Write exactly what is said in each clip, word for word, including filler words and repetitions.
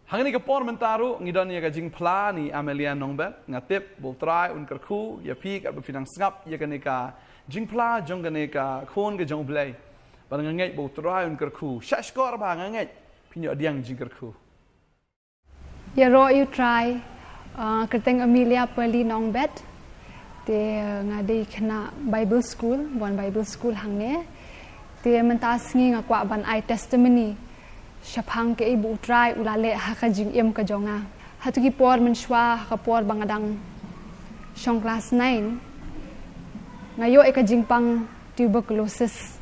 Hangne ka por mynta ruh ngi don ïa ka jingphla na i Amelia Nongbet. Nga tip ba U Trai un kyrkhu ïa phi katba phi nang sngap ïa kane ka jingphla jong kane ka khun ka jong U Blei. Bad nga ngeit ba U Trai un kyrkhu. Shah shkor ba nga ngeit phin ïoh pdiang jingkyrkhu. Ïaroh ïa U Trai, uh, kyrteng Amelia Pearly Nongbet. Te, uh, nga dei khynnah Bible School, wan Bible School hangne. Te mynta sngi nga kwah ban ai testimony shaphang kaei ba U Trai u la leh ha ka jingim ka jong nga. Hato ki por mynshuwa, ha ka por ba nga dang shong class nine, nga ïoh ïa ka jingpang tuberculosis.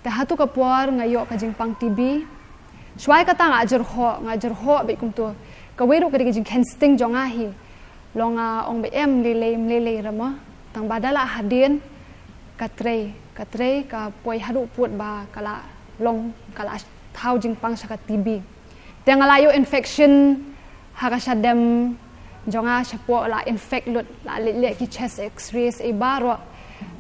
Te hato ka por nga ïoh ka jingpang T B. Shuwa ïa kata nga jyrhoh, nga jyrhoh beit kumto. Kawei ruh ka dei ka jingkheiñ sting jong nga hi. Long nga ong beit em, ym lei lei, ym lei lei re mo. Tang ba da la hadien ka trei, ka trei ka poi haduh pud ba ka la long, ka la thaw jingpang sha ka T B. Te nga la ïoh infection ha ka shadem jong nga, shapoh la infect lut, la leh leh ki chest X-rays ei baroh.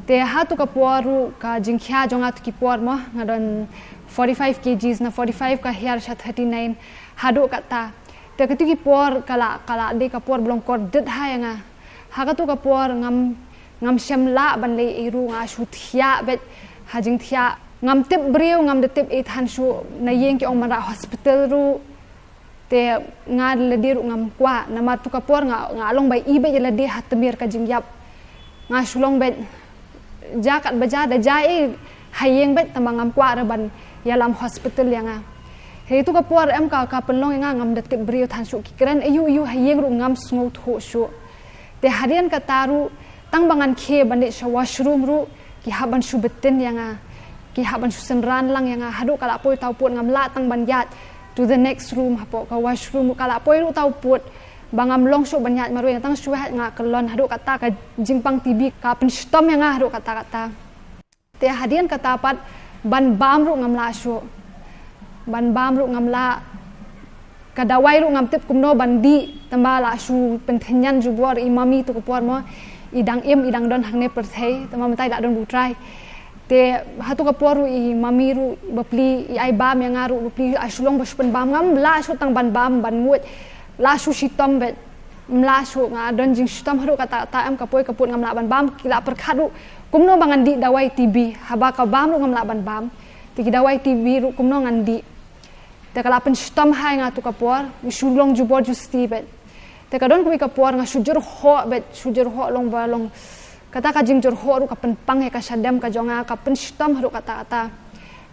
Te hato ka por ruh ka jingkhia jong nga to ki por mo, nga don forty-five kilograms, na forty-five ka hiar sha thirty-nine haduh katta. Te kato ki por ka la, ka la dei ka por ba long kordit ha ïa nga. Ha kato ka por ngam, ngam shem lah ban leh ei ruh, nga shu thiah beit ha jingthiah. Ngam tip briew, ngam da tip ei than shuh, na ïing ki ong ban rah hospital ruh. Te nga lade ruh ngam kwah, namar to ka por nga, nga long ba i beit ïa lade ha tmier ka jingïap. Nga shu long beit, jia katba jia, da jia ei ha ïing beit, tang ba ngam kwah re ban ïalam hospital ïa nga. Hynrei to ka por em ka, ka pynlong ïa nga ngam da tip briew than shuh, ki kren aiu aiu ha ïing ruh ngam sngewthuh shuh. Te hadien kata ruh, tang ba ngan khie ban leit sha washroom ruh, ki hap ban shu btin ïa nga. Ki hap ban shu synran lang ïa nga. Haduh ka la poi uta u pud ngam lah tang ban ïaid to the next room hapoh ka washroom ruh, ka la poi ruh uta u pud ba ngam long shuh ban ïaid marwei, tang shu ïaid nga kyllon. Haduh kata ka jingpang T B ka pynshitom ïa nga haduh katta katta. Te hadien kata pat ban bam ruh ngam lah shuh. Ban bam ruh ngam lah. Ka dawai ruh ngam tip kumno ban dih, tang ba la shu pynthynñian jubor i mummy to ka por mo, i dang im, i dang don hangne pyrthei, tang ba mynta i la don bad U Trai. Te hato ka por ruh i mummy ruh bapli i ai bam ïa nga ruh, bapli ai shu long ba shu pynbam, ngam lah shuh tang ban bam ban nguid, la shu shitom beit. Ym lah shuh, nga don jingshitom haduh katta katta, em ka poi ka pud ngam lah ban bam, ki la pyrkhat ruh kumno ba ngan dih dawai T B, haba ka bam ruh ngam lah ban bam. Te ki dawai T B ruh kumno ngan dih. Te ka la pynshitom ha ïa nga to ka por, ngi shu long jubor justi beit. Te ka don kawei ka por nga shu jyrhoh beit, shu jyrhoh long ba long. Kata ka jingjyrhoh ruh ka pynpang ïa ka shadem ka jong nga, ka pynshitom haduh katta katta.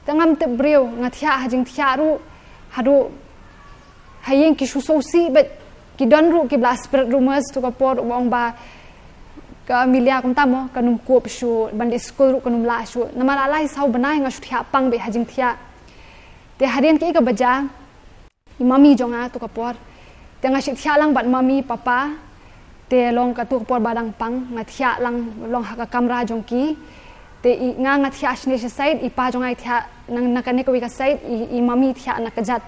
Te ngam tip briew, nga thiah ha jingthiah ruh, haduh ha ïing ki shu sngewsih beit, ki don ruh kiba la spread rumors to ka por ruh ba ong ba ka Amelia kumta mo, kan ym kup shuh, ban leit skul ruh kan ym lah shuh. Namar la lai saw bnai nga shu thiah pang beit ha jingthiah. Te hadien kaei kaba jia, i mummy jong nga to ka por. Te nga shait thiah lang bad mummy, papa. Te long kato ka por ba dang pang, nga thiah lang long ha ka kamra jong ki. Te i, nga, nga thiah shane sha side, i pa jong nga i thiah na, na kane kawei ka side, i, i mummy i thiah na kjat.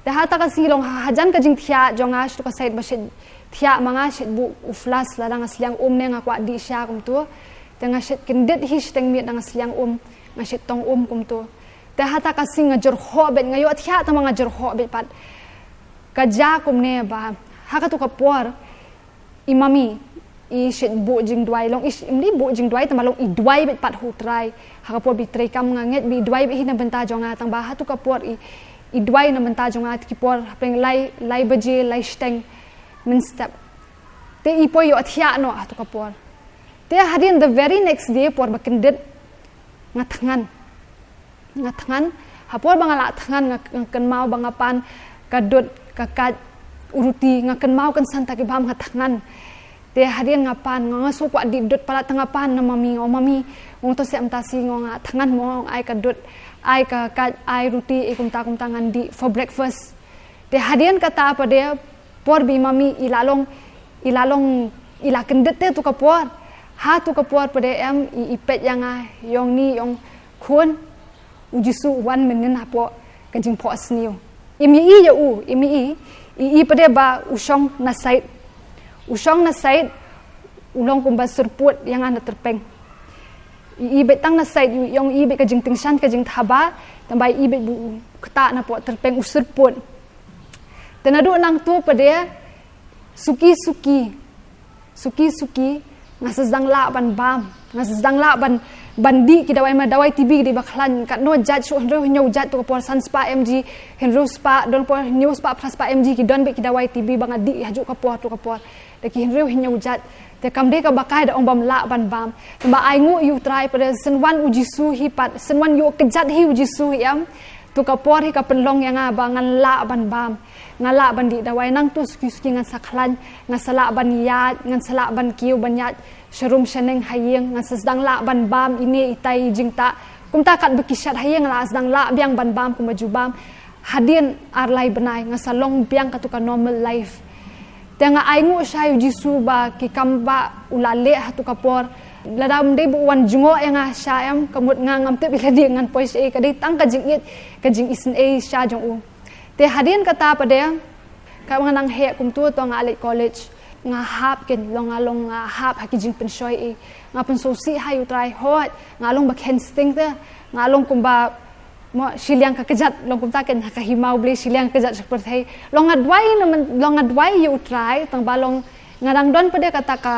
Te hata ka sngi long ha, hajan ka jingthiah jong nga sha to ka side ba shait thiah ma nga, shait buh u flash lada nga sliang um ne nga kwah dih sha kumto. Te nga shait kyndit hi shiteng miet da nga sliang um, nga shait tong um kumto. Te hata ka sngi nga jyrhoh beit, nga ïoh thiah tang ba nga jyrhoh beit pat. Ka jia kumne ba ha kato ka por i mummy i shait buh jingduwai, long i sh-, ym dei buh jingduwai, tang ba long i duwai beit pat ha U Trai. Ha ka por ba i trei kam nga ngeit ba i duwai beit hi na bynta jong nga, tang ba hato ka por i, i duwai na bynta jong nga, ki por hapdeng lai, lai baje, lai shiteng mynstep. Te i poi ïoh thiah noh hato ka por. Te hadien the very next day, por ba kyndit, nga thngan. Nga thngan, ha por ba nga la thngan nga, nga kynmaw ba nga pan ka dud, ka kait, u ruti, nga kynmaw kynsan ta ki bam, nga thngan. Te hadien nga pan, nga, nga shu kwah dih dud palat, tang nga pan na mummy, nga ong mummy, nga ong to seh mynta sngi nga thngan mo, ai ka dud, ai ka kait, ai ruti, i kumta kumta ngan dih for breakfast. Te hadien kata pat de por ba i mummy i la long, i la long, i la kyndit te to ka por. Ha to ka por pat de em i, i peit ïa nga, i ong ni, i ong khun, U Jisu u wan mynnin hapoh ka jingphohsniew. Im ïohi ïa u, im ïohi, i, i pat de ba u shong na side. U shong na side, u long kumba syrpud ïa nga na tyrpeng. I, i beit tang na side, i ong i beit ka jingtyngshaiñ ka jingthaba, tang ba i beit ba u ktah napoh tyrpeng u syrpud. Te naduh nangtu pat de, suki suki, suki suki, nga sa sdang lah ban bam, nga sa sdang lah ban, ban dih ki dawai, ma dawai T B ki dei ba khlaiñ, katno jait, shu hynriew hynñiew jait tu ka por, san spah M G, hynriew spah, don por hynñiew spah, phra spah M G ki don beit ki dawai T B ba nga dih hajuh ka por tu ka por. Da ki hynriew hynñiew jait. Te kam dei kaba kai da ong bym lah ban bam. Te ba ainguh ïa U Trai pat de, shen wan U Jisu hi pat, shen wan ïoh kjat hi U Jisu hi em. Tu ka por hi ka pynlong ïa nga ba ngan lah ban bam. Nga lah ban dih dawai, nangtu suki suki ngan sa khlaiñ, ngan sa lah ban ïaid, ngan sa lah ban kiew ban ïaid sharum shaneng ha ïing, ngan sa sdang lah ban bam ine itai i jingtah. Kumta katba ki shet ha ïing nga la sdang lah biang ban bam kumba ju bam. Hadien ar lai bnai nga sa long biang katu ka normal life. Te nga ainguh shai U Jisu ba ki kam ba u la leh ha tu ka por. Lada um dei ba u wan jngoh ïa nga sha em, ka mut nga ngam tip ïa lade ngan poi shaei, ka dei tang ka jingïeit, ka jingisynei sha jong u. Te hadien kata pat de, ka nga nang heh kumtu to nga leit college. Nga hap ken, long nga long nga hap ha ki jingpynshoi ei. Nga pynsngewsih ha U Trai, hooid, nga long ba khein sting te, nga long kumba, mo, shiliang ka kjat, long kumta ken ha ka hima U Blei, shiliang ka kjat sha pyrthei. Long nga duwai na men, long nga duwai ïa U Trai, tang ba long nga dang don pat de kata ka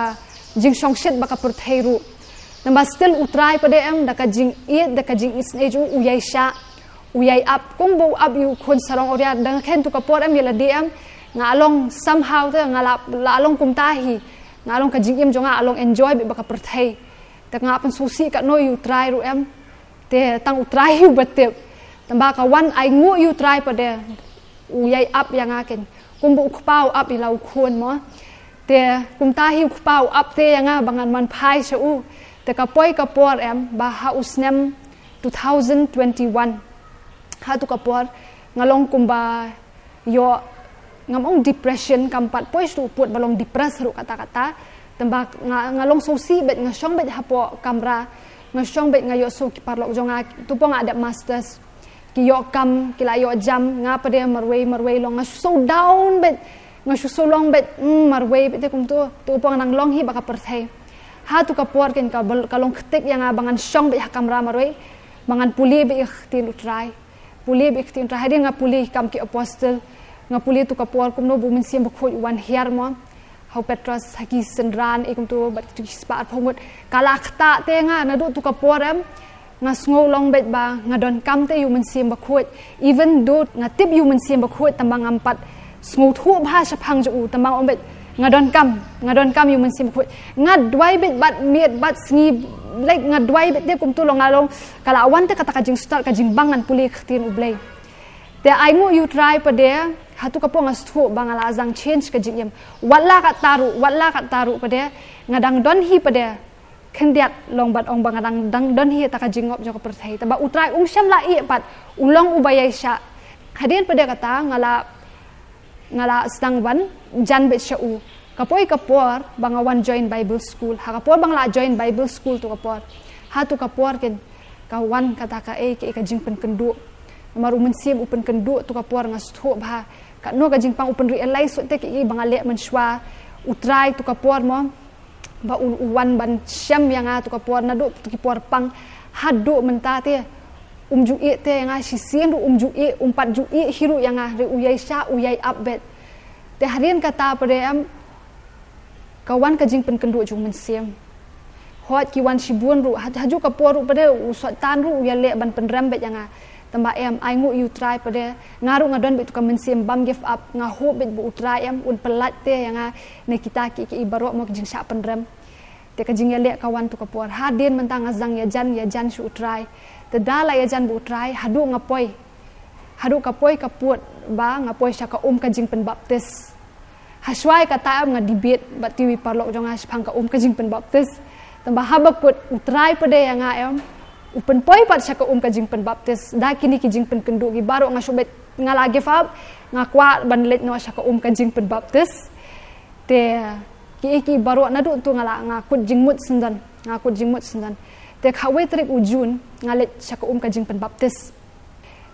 jingshongshit bad ka pyrthei ruh. Tang ba still U Trai pat de em, da ka jingïeit, da ka jingisynei jong u, u ïai shah, u ïai ap, kumba u ap ïa u khun sarong awria, da nga khein tu ka por em ïa lade em, nga long somehow te, nga la, la long kumta hi, nga long ka jingim jong nga, nga long enjoy beit bad ka pyrthei. Te nga pynsngewsih katno ïa U Trai ruh em. Te tang U Trai hi uba tip. Tang ba ka wan ainguh ïa U Trai pat de, u ïai ap ïa nga ken. Kumba u kpa u ap ïa la u khun mo. Te kumta hi u kpa u ap te ïa nga ba ngan wan phai sha u. Te ka poi ka por em, ba ha u snem two thousand twenty-one. Ha tu ka por, nga long kumba ïoh, ngam ong depression, kam pat poi shuh pud ba long depressed ruh katta katta. Tang ba nga, nga long sngewsih beit, nga shong beit hapoh kamra, nga shong beit, nga ïoh shuh ki paralok jong nga, tu por nga dep masters. Ki ïoh kam, ki la ïoh jam, nga pat de marwei, marwei long, nga shu shu down beit, nga shu shu long beit, mm, marwei beit te kumtu, tu por nga nang long hi bad ka pyrthei. Ha tu ka por ken ka bel-, ka long ktik ïa nga ba ngan shong beit ha kamra marwei, ba ngan pule beit ïa ka ktien U Trai. Pule beit ïa ka ktien U Trai, hadien nga pule kam ki apostle, nga pule tu ka por kumno ba u Mynsiem Bakhuid u wan hiar mo. Ha u Petros, ha ki synran, ei kumtu, bad kitu ki spah arphew ngut. Ka la ktah te ïa nga, naduh tu ka por em, nga sngew long beit ba nga donkam te ïa u Mynsiem Bakhuid. Even though nga tip ïa u Mynsiem Bakhuid, tang ba ngam pat sngewthuh bha shaphang jong u, tang ba nga ong beit, nga donkam, nga donkam ïa u Mynsiem Bakhuid. Nga duwai beit bad miet bad sngi, like, nga duwai beit te kumtu long nga long, ka la wan te kata ka jingstad, ka jingbang ngan pule ka ktien U Blei. Te ainguh ïa U Trai pat de, ha tu ka por nga sngewthuh ba nga la sdang change ka jingim. Wat la katta ruh, wat la katta ruh pat de, nga dang don hi pat de, khyndiat long bad ong ba nga dang, dang don hi ha kata ka jingngop jong ka pyrthei. Tang ba U Trai um shym la ïeh pat, u long uba ïai shah. Hadien pat de kata nga la, nga la sdang ban jan beit sha u. Ka poi ka por ba nga wan join Bible school. Ha ka por ba nga la join Bible school tu ka por, ha tu ka por ken ka wan kata ka, eh, ka, eh, ka jingpynkynduh. Namar u Mynsiem u pynkynduh tu ka por nga sngewthuh bha. Katno ka jingpang u pynrealize shuh te ki, eh, ba nga leh mynshuwa. U Trai tu ka por mo, ba u, u wan ban shem ïa nga tu ka por, naduh tu ki por pang haduh mynta te. Um ju ïeh te ïa nga shisien ruh, um ju ïeh, um pat ju ïeh hi ruh ïa nga, hynrei u ïai shah, u ïai ap beit. Te hadien kata pat de em, ka wan ka jingpynkynduh jong u Mynsiem. Hooid ki wan shibun ruh, ha, hajuh ka por ruh pat de u Soitan ruh u ïaleh ban pynrem beit ïa nga. Tang ba em, ainguh ïa U Trai pat de, nga ruh nga don beit tu ka mynsiem bym give up, nga hope beit ba U Trai em un pyllait te ïa nga na kita ki, ki baroh mo ki jingshah pynrem. Te ka jingïaleh ka wan tu ka por. Hadien mynta nga sdang ïajan, ïajan sha U Trai. Te da la ïajan bad U Trai, haduh nga poi, haduh ka poi ka pud ba nga poi sha ka um ka jingpynbaptis. Hashwa ïa kata em nga debate bad kiwei ki paralok jong nga shaphang ka um ka jingpynbaptis. Tang ba haba kut U Trai pat de ïa nga em, u pynpoi pat sha ka um ka jingpynbaptis. Da kine ki jingpynkynduh ki baroh nga shu beit, nga la give up, nga kwah ban leit noh sha ka um ka jingpynbaptis. Te ki, ki baroh naduh tu nga la, nga kut jingmut syndon, nga kut jingmut syndon. Te kawei tarik u June nga leit sha ka um ka jingpynbaptis.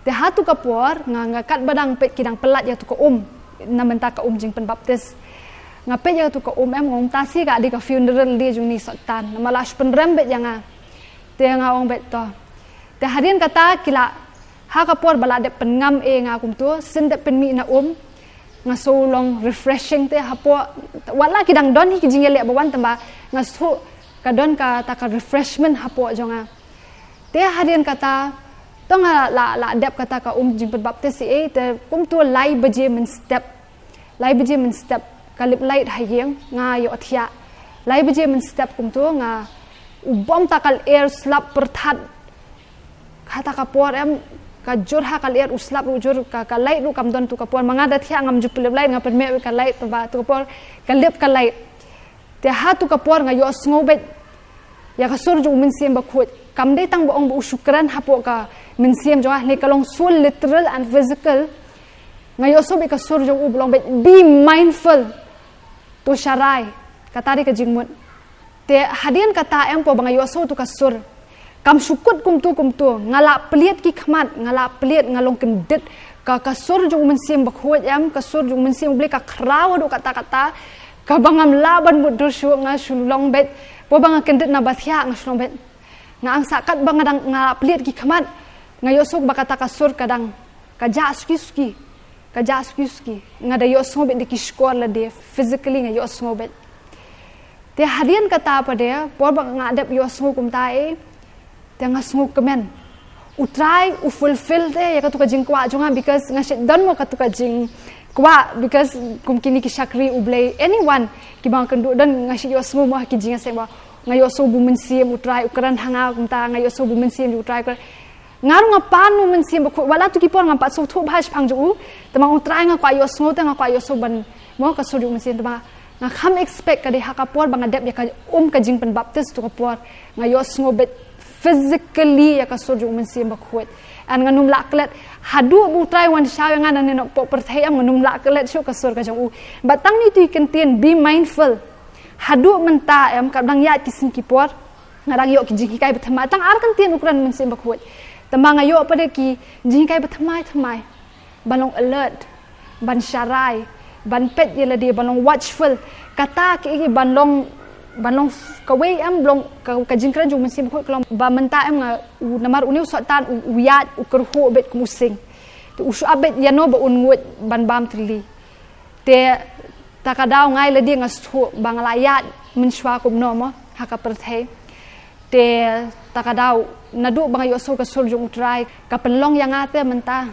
Te ha tu ka por nga, nga katba dang peit ki dang pyllait ïa tu ka um, na mynta ka um jingpynbaptis. Nga peit ïa tu ka um em, nga ong ta shi ka dei ka funeral dei jong une u Soitan, namar la shu pynrem beit ïa nga. Te nga ong beit to. Te hadien kata ki la, ha ka por ba la dep pynngam ïa nga kumtu, shen dep pynmih na um. Nga sngew long refreshing te hapoh, wat la ki dang don hi ki jingïaleh ba wan tang ba nga sngew ka don kata ka refreshment hapoh jong nga. Te hadien kata, to nga la, la dep kata ka um jingpynbaptis hi, te kumto lai baje mynstep. Lai baje mynstep, ka lip light ha ïing, nga ïohthiah. Lai baje mynstep kumto nga, u bom ta ka lyer slap pyrthat. Kata ka por em, ka jur ha ka lyer u slap ruh jur, ka, ka light ruh kam don tu ka por. Ma nga da thiah ngam ju pynlip light, nga pynmih ka light, te ba tu ka por ka lip ka light. Te ha tu ka por nga ïohsngew beit ïa ka sur jong u Mynsiem Bakhuid. Kam dei tang ba ong ba u shu kren hapoh ka mynsiem jong nga, ne ka long sur literal and physical. Nga ïohsngew beit ka sur jong u ba long beit, "Be mindful." To sharai. Kata dei ka jingmut. Te hadien kata em, por ba nga ïohsngew tu ka sur, kam shu kut kumto kumto, nga la plied ki khmat, nga la plied, nga long kyndit. Ka, ka sur jong u Mynsiem Bakhuid em, ka sur jong u Mynsiem U Blei ka khraw haduh katta katta, kaba ngam lah ban mutdur shuh, nga shu long beit. Por ba nga kyndit na ba thiah nga shu long beit. Nga angsah katba nga dang, nga la plied ki khmat, nga ïohsngew ba kata ka sur ka dang, ka jah suki suki, ka jah suki suki. Nga da ïohsngew beit da ki shkor lade, physically nga ïohsngew beit. Te hadien kata pat de, por ba nga dep ïohsngew kumta eh, te nga sngewkmen. U Trai u fulfill te ïa katu ka jingkwah jong nga, because nga shait don mo katu ka jingkwah, because kum kine ki shakri U Blei, anyone kiba nga kynduh don, nga shait ïohsngew mo ha ki jingïaseng ba nga ïohsngew ba u Mynsiem U Trai u kren ha nga kumta, nga ïohsngew ba u Mynsiem U Trai u kren. Nga ruh nga pan u Mynsiem Bakhuid, wat la tu ki por ngam pat sngewthuh bha shaphang jong u. Te ma u Trai nga kwah ïohsngew, te nga kwah ïohsngew ban mo ka sur jong u Mynsiem, te ma nga kham expect ka dei ha ka por ba nga dep ïa ka um ka jingpynbaptis tu ka por, nga ïohsngew beit physically ïa ka sur jong u Mynsiem Bakhuid. And ngan ym lah klet, haduh ba u Trai wan shaw ïa nga na ne nongpoh pyrthei em, ngan ym lah klet shuh ka sur ka jong u. Bad tang ne tu i kyntien, "Be mindful." Haduh mynta em, kaba dang ïaid ki sngi ki por, nga dang ïoh ki jinghikai bathymmai. Tang ar kyntien u kren u Mynsiem Bakhuid. Te ma nga ïoh pat de ki jinghikai bathymmai thymmai. Ban long alert, ban sharai, ban peit ïa lade, ban long watchful. Kata ki, ki ban long, ban long f-, kawei em, long ka, ka jingkren jong u Mynsiem Bakhuid ka long ba mynta em nga, u, namar une u Soitan u, u ïaid, u kyrhuh beit kum u sing. Te u shu ap beit ïano ba un nguid ban bam thylli. Te ta ka daw nga ïa lade nga sngewthuh ba nga la ïaid mynshuwa kumno mo ha ka pyrthei. Te ta ka daw naduh ba nga ïohsngew ka sur jong u Trai, ka pynlong ïa nga te mynta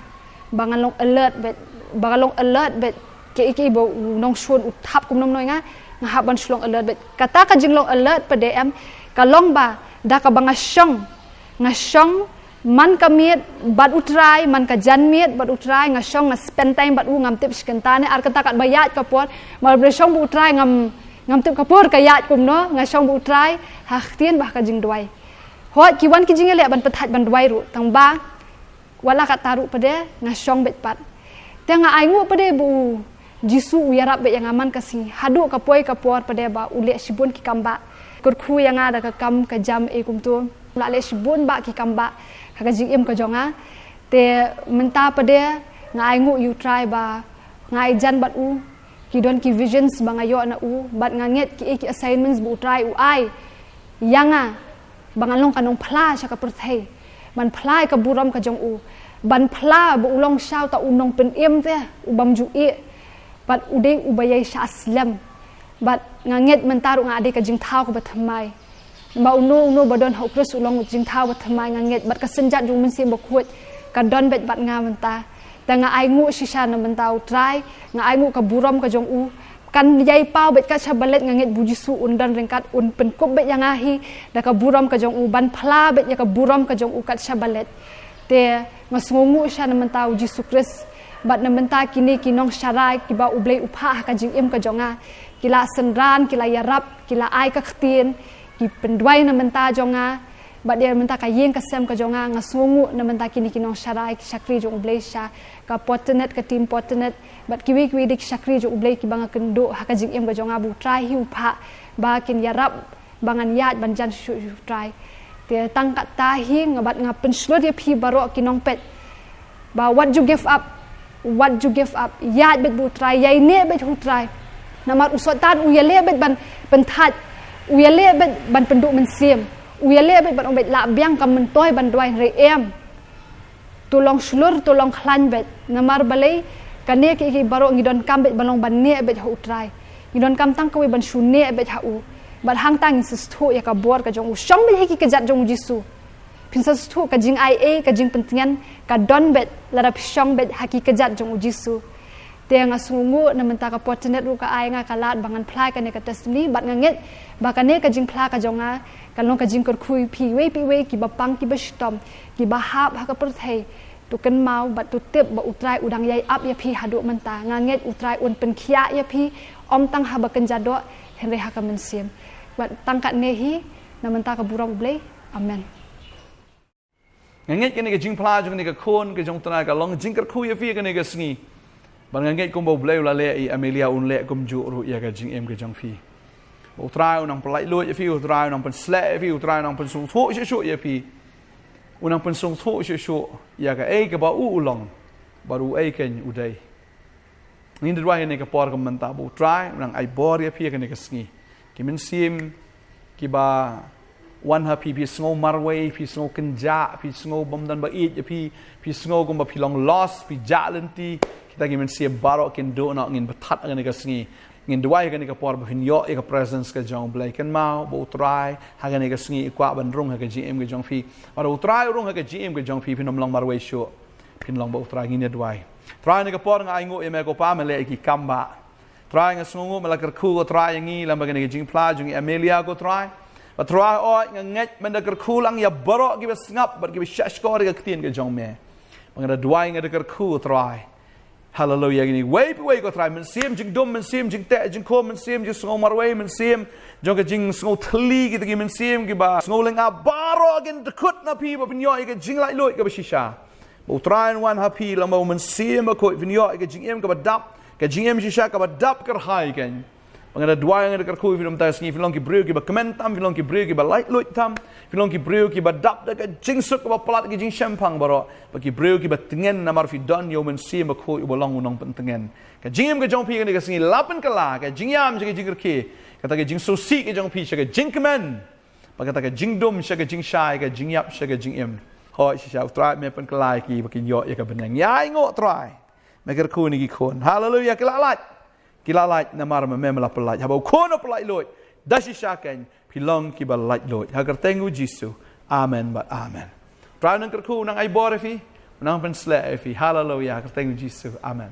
ba nga long alert beit, ba nga long alert beit. Kiei kiei ba u nongshun u thap kumno kumno ïa nga, nga hap ban shu long alert beit. Kata ka jinglong alert pat de em, ka long ba da kaba nga shong, nga shong man ka miet bad u Trai, man ka janmiet bad u Trai, nga shong nga spend time bad u, ngam tip shi kynta ne ar kynta katba ïaid ka por. Mar ba shong bad u Trai ngam, ngam tip ka por ka ïaid kumno, nga shong bad u Trai ha ka ktien bad ha ka jingduwai. Hooid ki wan ki jingïaleh ban pynthait ban duwai ruh, tang ba wat la katta ruh pat de nga shong beit pat. Te nga ainguh pat de ba u Jisu u ïarap beit ïa nga man ka sngi. Haduh ka poi ka por pat de ba u leh shibun ki kambah, kyrkhu ïa nga da ka kam ka jam ei kumto. La leh shibun bah ki kambah ha ka jingim ka jong nga. Te mynta pat de nga ainguh ïa u Trai ba nga ïajan bad u, ki don ki visions ba nga ïoh na u, bad nga ngeit kiei ki assignments ba u Trai u ai ïa nga, ba ngan long ka nongphla sha ka pyrthei, ban phla ïa ka burom ka jong u, ban phla ba u long sha uta u nongpynim te u bym ju ïeh, bad u dei uba ïai shah slem. Bad nga ngeit mynta ruh nga dei ka jingthaw kaba thymmai. Ba uno uno ba don ha u Khrist u long jingthaw ba thymmai, nga ngeit, bad ka synjat jong u Mynsiem Bakhuid ka don beit bad nga mynta. Te nga ainguh shisha na bynta u Trai, nga ainguh ka burom ka jong u. Kan ïai paw beit kat shaba leit, nga ngeit ba u Jisu un don ryngkat, un pynkup beit ïa nga hi da ka burom ka jong u, ban phla beit ïa ka burom ka jong u kat shaba leit. Te nga sngewnguh shisha na bynta u Jisu Khrist bad na bynta kine ki nongsharai kiba u Blei u phah ha ka jingim ka jong nga. Ki la synran, ki la ïarap, ki la ai ka ktien, ki pynduwai na bynta jong nga. Bad ïa na bynta ka ïing ka sem ka jong nga, nga sngewnguh na bynta kine ki nongsharai, ki shakri jong u Blei sha ka Portinet, ka team Portinet, bad kiwei kiwei de ki shakri jong u Blei kiba nga kynduh ha ka jingim ka jong nga, ba u Trai hi u phah ba kin ïarap ba ngan ïaid ban jan shuh shuh sha u Trai. Te tang katta hi nga, bad nga pynshlur ïa phi baroh ki nongpeit ba wat ju give up, wat ju give up. Ïaid beit bad u Trai, ïaineh beit ha u Trai. Namar u Soitan u ïaleh beit ban pynthait, u ïaleh beit ban pynduh mynsiem, u ïaleh beit ban ong beit lah biang, kam myntoi ban duwai, hynrei em. To long shlur, to long khlaiñ beit. Namar balei? Kane ki ki baroh ngi donkam beit ban long ban neh beit ha U Trai. Ngi donkam tang kawei ban shu neh beit ha u. Bad hangta ngin sa sngewthuh ïa ka bor ka jong u. Shong beit ha ki kjat jong U Jisu. Phin sa sngewthuh ka jingai ei, ka jingpyntngen ka don beit lada phi shong beit ha ki kjat jong U Jisu. Te nga sngewnguh na mynta ka por tynrai ruh ka ai nga ka lad ba ngan phla kane ka testimony, bad nga ngeit ba kane ka jingphla ka jong nga kan long ka jingkyrkhu ïa phi iwei pa iwei kiba pang kiba shitom, kiba hap ha ka pyrthei. To kynmaw bad to tip ba U Trai u dang ïai ap ïa phi haduh mynta. Nga ngeit U Trai un pynkhiah ïa phi, ym tang haba kynja doh, hynrei ha ka mynsiem. Bad tang katne hi, na mynta ka burom U Blei. Amen. Nga ngeit kane ka jingphla jong kane ka khun ka jong U Trai ka long jingkyrkhu ïa phi kane ka sngi. Bad nga ngeit kumba U Blei u la leh ïa Amelia un leh kumjuh ruh ïa ka jingim ka jong phi. Ba U Trai u nang pyllait luid ïa phi, U Trai u nang pynsleh ïa phi, U Trai u nang pynsngewthuh shuh shuh ïa phi. U nang pynsngewthuh shuh shuh ïa kaei kaba u u long bad uei kein u dei. Ngin duwai ha kane ka por ka mynta ba U Trai u nang ai bor ïa phi ha kane ka sngi. Ki mynsiem kiba wan ha phi, phi sngew marwei, phi sngew kynjah, phi sngew bym don ba ïeit ïa phi, phi sngew kumba phi long lost, phi jah lynti. Kita ki mynsiem baroh kin duh noh, ngin batai ha kane ka sngi. Ngin duwai ha kane ka por ba phin ïoh ïa ka presence ka jong U Blei. Kynmaw ba U Trai ha kane ka sngi u kwah ban rung ha ka jingim ka jong phi. Bad U Trai u rung ha ka jingim ka jong phi, phin ym long marwei shuh. Phin long bad U Trai. Ngin ïa duwai. Trai, ha kane ka por nga ainguh ïa me ko Pa, me leh ïa ki kam ba. Trai, nga sngewnguh me la kyrkhu ko Trai ïa ngi lem bad kane ka jingphla jong i Amelia ko Trai. Bad Trai, oi nga ngeit men da kyrkhu lang ïa baroh kiba sngap bad kiba shahshkor ïa ka ktien ka jong me. Bad nga da duwai, nga da kyrkhu ko Trai. Haleluia, kine kiwei kiwei ko Trai, mynsiem jingdum, mynsiem jingteh jingkhum, mynsiem jingsngew marwei, mynsiem jong ka jingsngew thylli, kita ki mynsiem kiba sngew lyngngoh, baroh kin dkhot na phi ba phin ïoh ïa ka jinglaitluid kaba shisha. Ba U Trai un wan ha phi lem bad U Mynsiem Bakhuid, phin ïoh ïa ka jingim kaba dap, ka jingim shisha kaba dap kyrhai kein. Ba nga da duwai, nga da kyrkhu ïa phi na mynta ka sngi, phin long ki briew kiba kmen tam, phin long ki briew kiba laitluid tam, phin long ki briew kiba dap da ka jingsuk kaba palat, ka jingshemphang baroh, bad ki briew kiba tngen namar phi don ïa U Mynsiem Bakhuid uba long U Nongpyntngen. Ka jingim ka jong phi kane ka sngi la pynkylla, ka jingïam sha ka jingkyrkhu, kata ka jingsngewsih ka jong phi sha ka jingkmen, bad kata ka jingdum sha ka jingshai, ka jingïap sha ka jingim. Hooid shisha, U Trai me pynkylla ïa ki ba kin ïoh ïa ka bneng. Ïa ainguh Trai. Me kyrkhu ïa kine ki khun. Haleluia, ki la lait. Ki la lait namar me, me la pyllait. Haba u khun u pyllait luid, da shisha kein phi long kiba laitluid. Ha ka kyrteng U Jisu. Amen bad amen. Trai u nang kyrkhu, u nang ai bor ïa phi, u nang pynsleh ïa phi. Haleluia, ha ka kyrteng U Jisu. Amen.